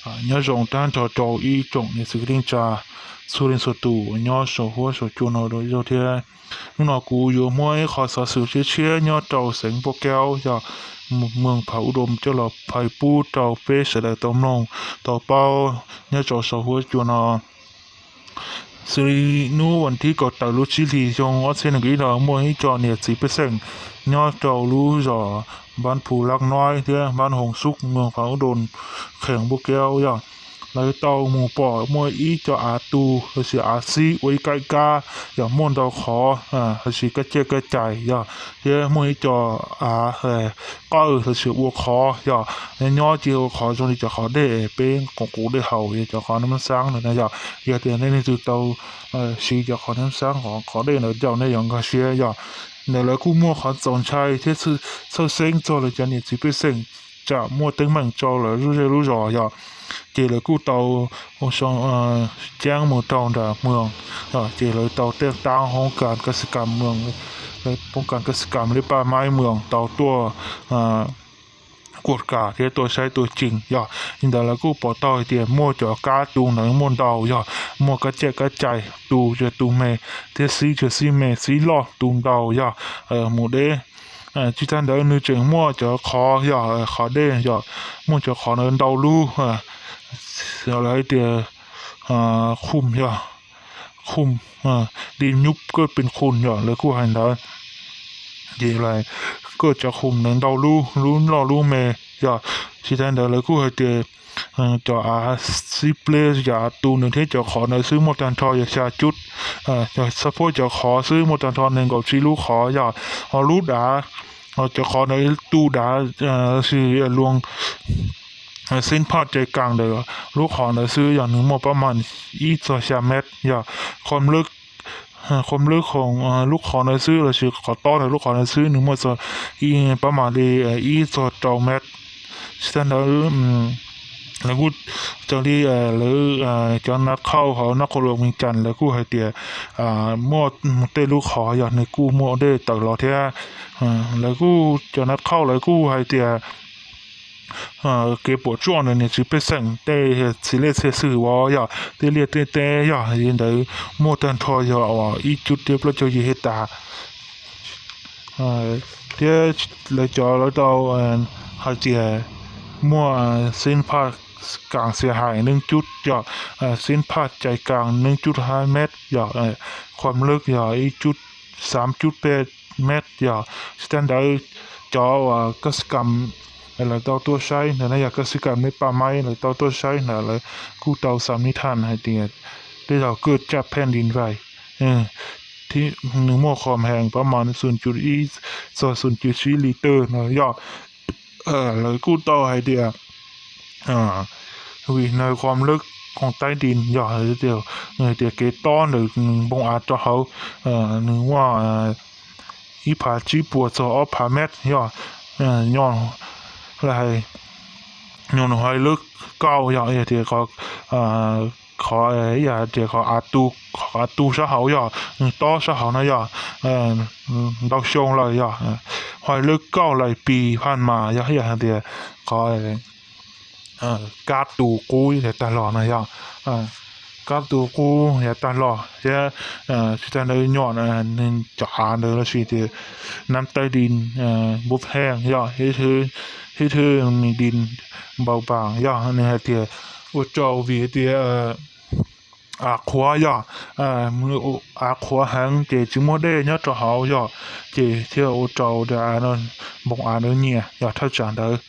Nyob zoo tag nrho rau ib tsoom niam txiv kwv tij neej tsa txhua leej txhua tus uas nyob saum huab saum cua no rau ib zaug thiab. Hnub no kuv yuav muab ib qho xov xwm tshiab tshiab nyob rau xeev Npauj Kaub yog moos Phav Ub Doo coj los phais pub rau peb sawv daws tau mloog tau paub nyob rau saum huab cua no. Xws li hnub vas thib kaum tawm lub tsib hlis xyoo ob txhiab nees nkaum ib no muaj ib co niam txiv pej xeem nyob rau lub zos Npab Phu Lab Noib thiab Npab Hoos Xub moos Phav Ub Doo, xeev Npauj Kaub yog lawv tau mus pom muaj ib co av tu lossis av xib ua ib kaib kab yog muaj ntau qhov lossis kab ciaj kab cais yog thiab muaj ib co av qawj lossis ua qhov yog nyob cia ua qhov zoo li cov qhov dej peb quav quv dej haus yog cov qhov nab xaab na yog. Yog tias nej leej twg tau siv cov qhov nab xaab qhov dej ntawd coj nej yuav nkag siab yog. Ntawd lawv kuj muaj qhov txaus ntshai thiab txhawj xeeb txog lawv cov niam txiv pej xeem tsam muaj teeb meem rau lawv lub zej lub zos yog. Ces lawv kuj tau ceeb mus rau nram moos, ces lawv tau tej taab hoob kas kas xi kas moos, hoob kas kas xi kas li paj maib moos tau tuaj kuaj kas thiab tuaj saib tuaj cees yog. Li ntawd lawv kuj pom tau hais tias muaj cov kab tu ntawd muaj ntau yog, muaj kab ciaj kab cais tu, tu me thiab xib, xib me xib loj tu ntau yog mus deb. Tsis tas ntawd nws tseem muaj cov qhov yog qhov dej yog, muaj cov qhov ntawd ntau lub, lawv hais tias khum yog, khum, di nyub koj pes khum yog lawv kuj hais ntawd. Ces koj cov khum ntawd ntau lub, lub loj lub me yog. Tsis tas ntawd lawv kuj hais tias cov av xib pleb, cov av tu ntawd thiab cov qhov ntawd xwb muaj tag nrho yog xya cub, xab phuab cov qhov xwb muaj tag nrho nees nkaum tsib lub qhov yog. Ho lub dav, cov qhov ntawd tu dav, lossis luas xeeb phaj cais kas ntawd, lub qhov ntawd xwb yog nws muaj pab mas ib txog xya mev yog. Qhov lwb, qhov lwb khoom lub qhov ntawd xwb lossis qhov tob ntawd lub qhov ntawd xwb nws muaj txog ib pab mas li ib txog rau mev. Tsis tas ntawd lawv kuj, raws li lawv cov nav khauj hauv nav khauj luam Vees Cas lawv kuj hais tias muaj tej lub qhov yog nws kuj muaj dej tawm los thiab. Lawv kuj, cov nav khauj lawv kuj hais tias kev puam tsuaj ntawm niam txiv pej xeem tej txhia liaj txhia xwm uas yog tej liaj tej teb yog li ntawd muaj tag nrho yog ib cub thiab plaub caug yim hej tas. Thiab lawv cov lawv tau hais tias muaj xeeb phaj kas xia hais neeb cub yog, xeeb phaj cais kas neeb cub hab mev yog, qhov lwb yog ib cub, xaam cub peb mev yog. Tsis tas ntawd cov uas kas xi kas lawv tau tuaj saib ntawd na yog kas xi kas li paj maib lawv tau tuaj saib ntawd lawv kuj tau xam li thas hais tias tej zaum koj caj pheej din vais, nws muaj qhov heev pab mas xoom cuv ib txog xoom cuv tsib li twg no yog. Lawv kuj tau hais tias vim nws qhov lwb khoom taib din yog, nws hais tias kev tob ntawm nws npoo av rau hauv nws muaj ib phav tsib puas txog ob phav mev yog, nyob hais, nyob nws hais lwb kauj yog, yog tias qhov, qhov, yog tias qhov av tu, qhov av tu sab hauv yog nws tob sab hauv no yog ntau xyoo lawm yog, hais lwb kauj lais pis phaj mas yog, yog hais tias qhov kab tu qub yav tag los no yog, kab tu qub yav tag los thiab. Tsis tas ntawd nyob nws cov av ntawd lossis tias nab taib din npuv heej yog, hib thwb me din npau pas yog, nws hais tias ua rau vim tias av qhuav yog, av qhuav heev ces tsis muaj dej nyob rau hauv yog, ces thiaj ua rau av npoo av ntawd nyias yog thaj tsam ntawd.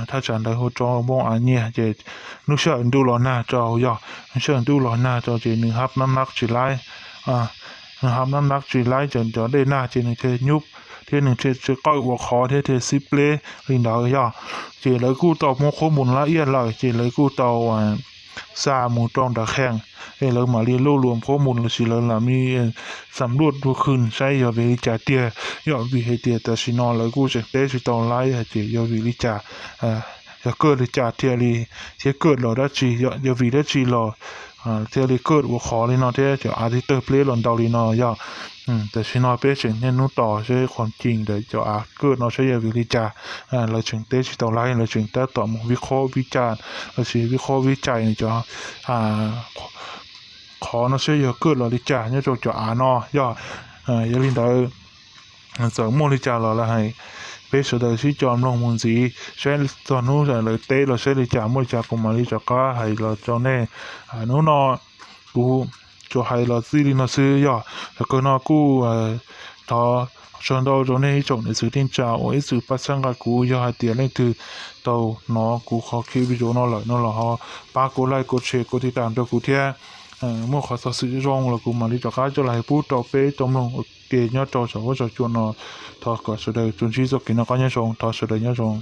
Thaj tsam ntawd ua rau npoo av nyias ces lub sij hawm ntuj los nag rau yog, lub sij hawm ntuj los nag rau ces nws hab nab nab tsis laib, nws hab nab nab tsis laib ces cov dej nag ces nws thiaj nyub thiab nws thiaj tsis qawj ua qhov thiab thiaj xib pleb li ntawd yog. Ces lawv kuj tau muab qhuab mus lab iaj lawm ces lawv kuj tau xa mus rau nram khees, es lawv mam li luj luas qhuab mus lossis lawv lam li xam luaj dua khw saib yog vim li cas tiag. Yog vim hais tias tam sim no lawv kuj tseem teb tsis tau laib hais tias yog vim li cas, yog kawg li cas thiaj li, thiab kawg los dab tsi, yog vim dab tsi los thiaj li kaj ua qhov li no thiab cov av thiaj tawg pleb los ntau li no yog. Tam sim no peb tseem niaj hnub tos seb qhov cim ntawm cov av kaj no seb yog vim li cas, lawv tseem teb tsis tau li, lawv tseem tab tom mus vij qhob vij cai, lossis vij qhob vij cai nws cov qhov no seb yog kaj los li cas nyob rau cov av no yog. Yog li ntawd, txawm muaj li cas los lawv hais, peb sawv daws sib coj mloog mus ntxiv saib txog hnub lawv teb los saib li cas, muaj li cas kuv mam li rov qab hais los rau nej. Hnub no kuv tsuas hais los txij li no xwb yog. Thaum kawg no kuj thov tsaug ntau rau nej ib tsoom niam txiv tij tsa uas ib txwm pab txhawb nqa kuv, yog hais tias leej twg tau hnov kuv qhov clip video no lawm no los ho pab kuv like, kuv share, kuv tiv tam rau kuv thiab. Muaj qhov xov xwm zoo los kuv mam li rov qab coj los hais pub rau peb tau mloog ua ke nyob rau saum huab saum cua no. Thov kom sawv daws tsuas ntsib txoj kev noj qab nyob zoo, thov sawv daws nyob zoo.